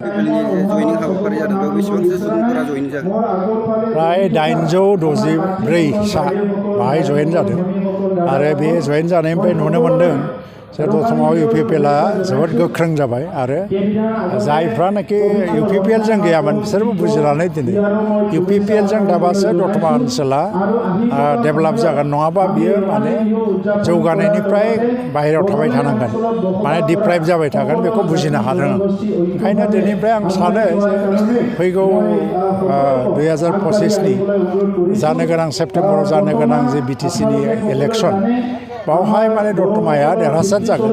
जयनिं हाबाफारि जादों बेयाव बेसेबांसो सुबुंफोरा जयेन जागोन? प्राय 864 बाहाय जयेन जादों आरो बे जयेन जानायनिफ्राय नुनो मोन्दों जे दतमायाव इउपिपिएलआ जोबोद गोख्रों जाबाय आरो जायफ्रानाखि इउपिपिएलजों गैयामोन बिसोरबो बुजिनानै दिनै इउपिपिएलजों दाबासो दतमा ओनसोला डेभेलप जागोन, नङाबा बियो माने जौगानायनिफ्राय बाहेरायाव थाबाय थानांगोन, माने डिप्राइभ जाबाय थागोन, बेखौ बुजिनो हादों आं। ओंखायनो दिनैनिफ्राय आं सानो जे फैगौ 2025नि जानो गोनां सेप्तेम्बराव जानो गोनां जे बिटिसिनि इलेक्सन, बावहाय माने दतमाया देरहासार जागोन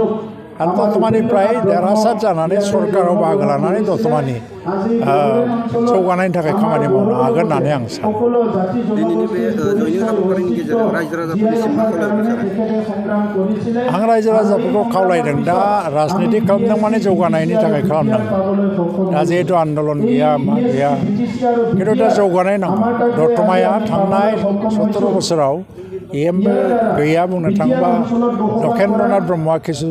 आरो दतमानिफ्राय देरहासार जानानै सरकाराव बाहागो लानानै दतमानि जौगानायनि थाखाय खामानि मावनो हागोन होननानै आं सानो। दिनैनि बे जयनिं हाबाफारिनि गेजेरजों रायजो राजाफोरनिसिम मा खावलायहरनो सानो? आं रायजो राजाफोरखौ खावलायदों, दा राजनिति खालामदों माने जौगानायनि थाखाय खालामनांगौ। दा जिहेतु आन्दलन गैया मा गैया, खिन्थु दा जौगानाय नांगौ। दतमाया थांनाय 17 बोसोराव एमबो गैया, बुंनो थाङोबा लकेन्द्रनाथ ब्रह्मआ किसु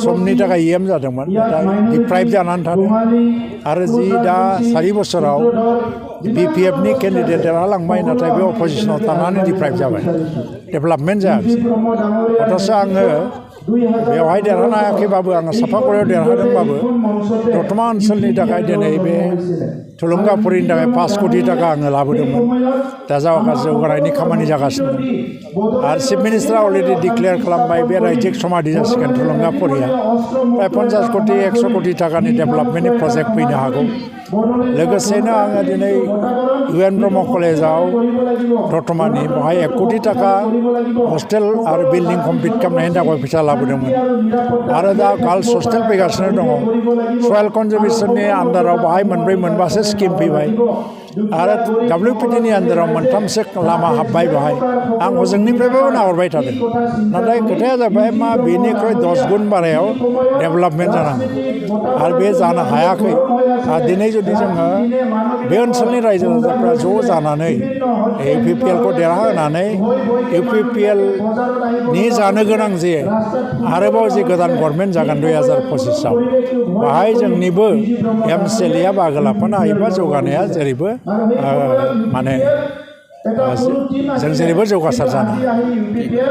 समनि थाखाय एम जादोंमोन, नाथाय डिप्राइभ जानानै थादों आरो जि दा 4 बोसोराव बिपिएफनि केन्डिडेट देरहालांबाय, नाथाय बे अपजिसनाव थानानै डिप्राइभ जाबाय, डेभेलपमेन्ट जायाखिसै। अथ'स' आङो बेवहाय देरहानो हायाखैबाबो, आङो सापागुरियाव देरहादोंबाबो दतमा ओनसोलनि थाखाय दिनै बे थुलुंगाफुरिनि थाखाय 5 कोटि थाखा आङो लाबोदोंमोन। दा जौगानायनि खामानि जागासिनो दं आरो चिफ मिनिस्टारा अलरेडि डिक्लेयार खालामबाय बे रायजिक समाधि जासिगोन थुलुंगाफुरिया। प्राय 50 कोटि 100 कोटि थाखानि डेभेलपमेन्टनि प्रजेक्ट फैनो हागौ। लोगोसेनो आङो दिनै UN ब्रह्म कलेजाव दतमानि बेवहाय 1 कोटि थाखा हस्टेल आरो बिल्डिं कमप्लिट खालामनायनि थाखाय फैसा लाबोदोंमोन आरो दा गार्लस हस्टेल फैगासिनो दङ। सयेल कनजारभेसननि आन्दाराव बाहाय मोनब्रै मोनबासो स्किम फैबाय आरो WPTनि आन्दाराव 3सो लामा हाब्बाय बेवहाय। आं हजोंनिफ्रायबो नाहरबाय थादों, नाथाय खोथाया जाबाय मा बेनिख्रुइ 10 गुन बारायाव डेभेलपमेन्ट जानांगौ आरो बे जानो हायाखै। दिनै जुदि जोङो बे ओनसोलनि रायजो राजाफ्रा ज' जानानै इउपिपिएलखौ देरहाहोनानै इउपिपिएलनि जानो गोनां जे आरोबाव जे गोदान गभर्नमेन्ट जागोन 2025आव, बाहाय जोंनिबो MCLA बाहागो लाफानो हायोबा जौगानाया जेरैबो माने जों जेरैबो जौगासार जानो हायो।